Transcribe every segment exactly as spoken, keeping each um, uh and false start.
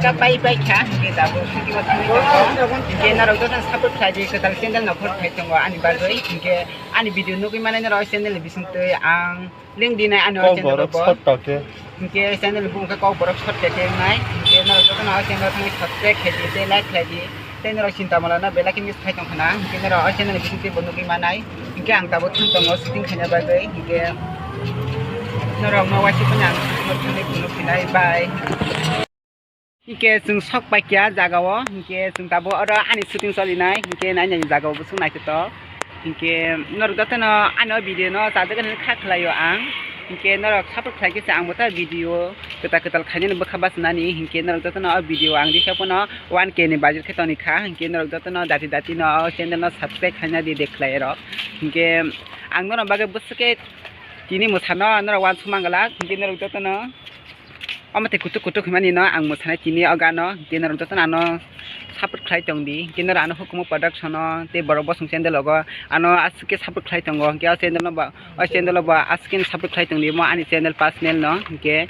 Pai pai kha, hinkhe tabuk suti o thangwi tongo. Hinkhe norok jotono support khlai di, kwtal channel no khor khai tongo ani bagwi. Hinkhe ani video nugwi manai norok channel ni bisingtwi ang link dinai ani o channel o bo. Hinkhe channel bung khe Kokborok Short khe khe wngnai. Hinkhe norok jotono o channel o thangwi subscribe khlai di tei like khlai di. Tei norok chinta mala no belai khe miss khai tong khna. Hinkhe norok o channel ni bisingtwi bo nugwi manai. Hinkhe ang tabuk thang tongo shooting khaina bagwi. Hinkhe norok no waisuk phano ang thangwi phunuk phinai. Bye. Hinkhe chwng sok paikya jaga o, hinkhe chwng tabuk oro ani shooting cholinai, hinkhe nainai jaga o bwswk naithotok. Hinkhe norok jotono ani o video no chajak nani kha khlaio ang, hinkhe norok support khlai khe se ang bo ta video kwtal kwtal khainani bwkha bachinani, hinkhe norok jotono o video ang risa phano one K ni budget khe toni kha, hinkhe norok jotono dati dati no o channel no subscribe khaina di de khlai rok, hinkhe ang norok bagwi bwswk khe tini mwsano norok uansuk manglak, hinkhe norok jotono. Omo tei kutuk kutuk hwnmani no ang mwsanai tini o gano, hinkhe norok jotono ano support khlai tong di, hinkhe norok ano Hukumu Production o tei Borok Bosong channel rogo ano aswk khe support khlai tongo, hinkhe o channel no ba, o channel o ba aswk khe support khlai tong di, mo ani channel personal no, hinkhe,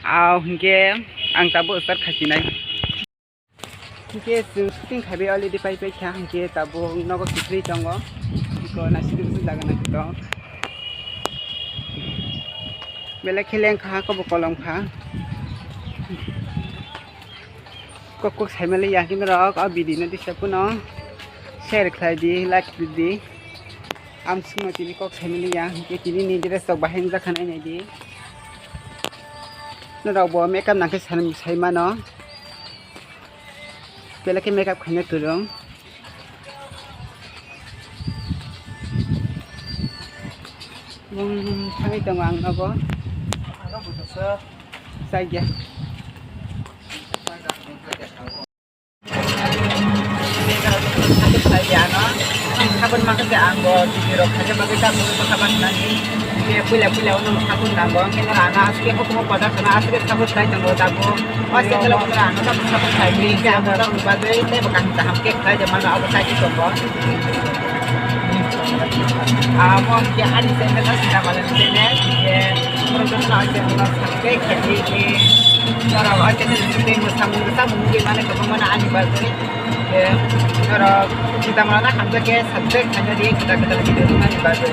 ah, hinkhe ang tabuk start khai sinai. Hinkhe chwng shooting khaibai already pai pai kha, hinkhe tabuk nogo kiphilwi tongo. Iko naisingni bwswk jaga naithotok. Belai khe leng kha, kobo kolom kha. Kok kok saimaliya, hinkhe norok o video no disa phano share khlai di, like khlai di. Amsukno tini kok saimaliya, hinkhe tini ni dress rok bahai wngjak kha nainai di. Norok bo makeup nangkhe sai, sai mano. Belai khe makeup khaina kwrwng. Bung thangwi tongo ang nogo. Chaya. Sabun mangkha khe ang bo tini rok khaina bagwi ta bwrwi bwkha bachina di. Khe puila puila uno sabun nango, khe nang ano aswk khe hukumu kotor kheno aswk khe sabun khai tongo tabuk. O channel o ano tabuk sabun khai di, khe ang bo tabuk bagwi tei bo kaham kaham khe khlai de mano abo sai di tongo. Amo khe ani channel o sida malen channel, khe borok jotono o channel o subscribe khai di, khe norok o channel o tei mwsamung bwsamung wngwi mano kwbangma no ani bagwi. Khe norok sida mano hamjak khe subscribe khaina di, kwtal kwtal video wngmani bagwi.